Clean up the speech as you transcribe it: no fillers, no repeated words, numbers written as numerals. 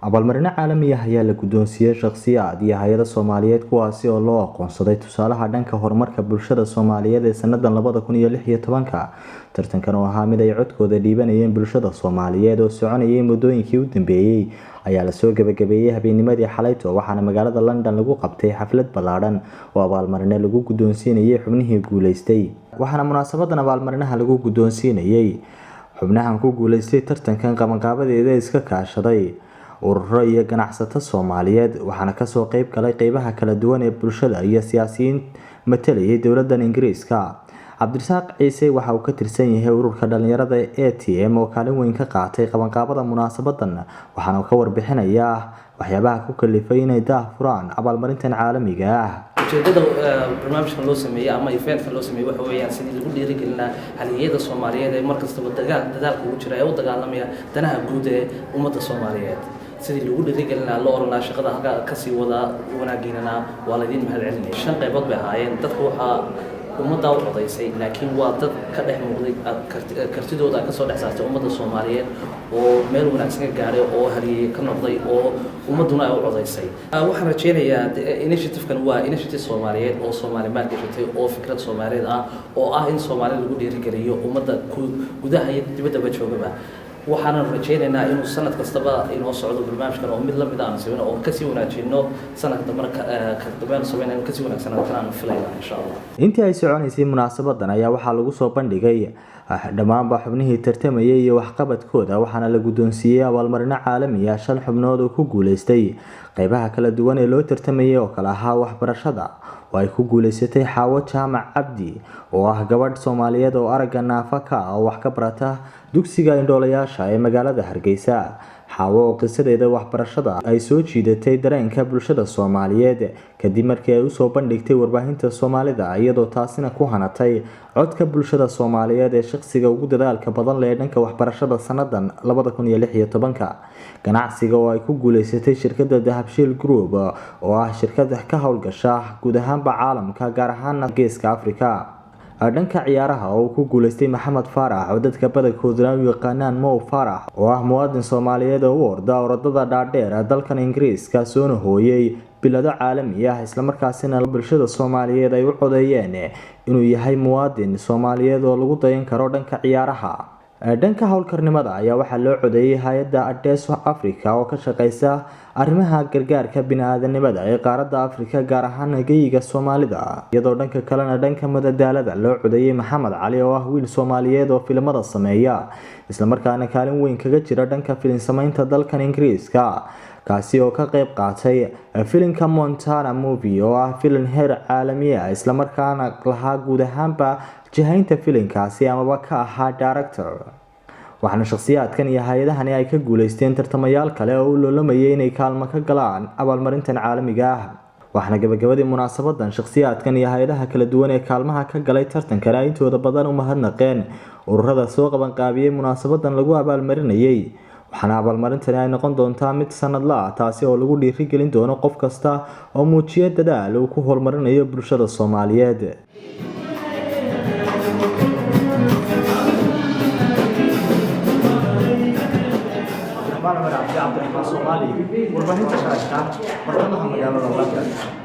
Abaalmarino caalami ah ayaa la guddoonsiiyey shakhsiyaad iyo hay'ado Soomaaliyeed, kuwaasi oo loo aqoonsaday tusaalaha dhanka horumarka bulshada Soomaaliyeed ee sanadan 2016-ka. Tartankan oo ahaa mid ay codkooda dhiibanayeen bulshada Soomaaliyeed oo soconayay muddooyinkii u dambeeyey ayaa lasoo gabagabeeyey habeennimadii xalayto, waxaana magaalada London lagu qabtay xaflad ballaadhan oo abaalmarino lagu guddoonsiinayay xubnihii guuleystay. Waxaana munaasabadan abaalmarinaha lagu guddoonsiinayay xubnahan ku guuleystay tartankan qabanqaabadeeda iska kaashaday ururo iyo ganacsato Soomaaliyeed, waxaana kasoo qeyb galay qeybaha kala duwan ee bulshada iyo siyaasiyiin matalayay dowladan Ingiriiska. Cabdirasaaq Ciise waxa uu ka tirsan yahay ururka dhalinyarada ATM oo kaalin weyn ka qaatay qabanqaabada munaasabadan, waxaana uu ka warbixinayaa waxyaabaha ku kalifay inay daah furaan abaalmarintan caalamiga ah. Ujeedada barnaamijkan loo sameeyey ama eventkan loo sameeyey waxa weeyaan sidii lagu dhiirigelinaa halyeeyada Soomaaliyeed ee mar kastaba dagaal dadaalka ugu jira ee u dagaalamaya danaha guud ee ummadda Soomaaliyeed, sidii lagu dhiirigelinaa, loo oran lahaa shaqada halkaa kasii wadaa wanaagiinana waa laydin mahad celinaya. Shan qaybood bay ahaayeen. Dadka waxaa ummaddaa u codaysay, laakiin waa dad ka dhex muuqday, kartidooda kasoo dhex saartay ummadda Soomaaliyeed oo meel wanaagsan ka gaadhay oo halyeeye ka noqday oo ummadduna ay u codaysay. Waxaan rajaynayaa initiative-kan waa initiative Soomaaliyeed oo Soomaali maalgashatay oo fikrad Soomaaliyeed ah oo ah in Soomaali lagu dhiirigeliyo ummadda gudaha iyo dibaddaba joogaba. Waxaanan rajaynaynaa inuu sanad kastaba inoo socdo barnaamijkan oo mid lamid aan sameyno oo kasii wanaajino sanadka dambe ka dambe sameynayno, kasii wanaagsanaan kan aanu filayna, insha Allah. Intii ay soconaysay munaasabadan ayaa waxaa lagu soo bandhigay dhammaanba xubnihii tartamayay iyo waxqabadkooda, waxaana la guddoonsiiyey abaalmarino caalami ah shan xubnood oo ku guuleystay qeybaha kala duwan ee loo tartamayay, oo kale ahaa waxbarashada oo ay ku guuleysatay Xaawo Jaamac Cabdi oo ah gabadh Soomaaliyeed oo aragga naafa ka ah oo wax ka barata dugsiga indhoolayaasha ee magaalada Hargeysa. Xaawo oo qisadeeda waxbarashada ay soo jiidatay dareenka bulshada Soomaaliyeed kadib markii ay usoo bandhigtay warbaahinta Soomaalida, iyadoo taasina ku hanatay codka bulshada Soomaaliyeed ee shaqsiga ugu dadaalka badan leh dhanka waxbarashada sanadan 2016-ka. Ganacsiga oo ay ku guuleysatay shirkadda Dahabshiil Group oo ah shirkad ka howlgasha guud ahaanba caalamka, gaar ahaana Geeska Afrika. Dhanka ciyaaraha oo uu ku guuleystay Maxamed Faarax oo dadka badankooduna u yaqaanaan Mo Faarax, oo ah muwaadin Soomaaliyeed oo u orda orodada dhaadheer dalkan Ingiriiska, soona hooyay bilado caalami ah, islamarkaasina bulshada Soomaaliyeed ay u codeeyeen inuu yahay muwaadin Soomaaliyeed oo lagu dayan karo dhanka ciyaaraha. Dhanka howlkarnimada ayaa waxaa loo codeeyay hay'adda Adeso Africa oo ka shaqeysa arrimaha gargaarka bini-aadanimada ee qaaradda Africa, gaar ahaan geyiga Soomaalida, iyadoo dhanka kalena dhanka madadaalada loo codeeyay Maxamed Cali oo ah wiil Soomaaliyeed oo filimada sameeya, islamarkaana kaalin weyn kaga jira dhanka filin sameynta dalkan Ingiriiska, kaasi oo ka qeyb qaatay filimka Montana Movie oo ah filin heer caalami ah, islamarkaana lahaa guud ahaanba jihaynta filinkaasi amaba ka ahaa director. Waxaana shakhsiyaadkan iyo hay'adahani ay ka guuleysteen tartamayaal kale oo u loolamayay inay kaalmo ka galaan abaalmarintan caalamiga ah. Waxaana gabagabadii munaasabadan shakhsiyaadkan iyo hay'adaha kala duwan ee kaalmaha ka galay tartankan ay intooda badan u mahadnaqeen ururada soo qabanqaabiyey munaasabadan lagu abaalmarinayay. Waxaana abaalmarintani ay noqon doontaa mid sanadla ah, taasi oo lagu dhiirigelin doono qof kasta oo muujiya dadaal uu ku horumarinayo bulshada Soomaaliyeed. Cabdiraxmaan Cumar Cabdi, Cabdiraxmaan Soomaali, warbaahinta qaranka, bartamaha magaalada London.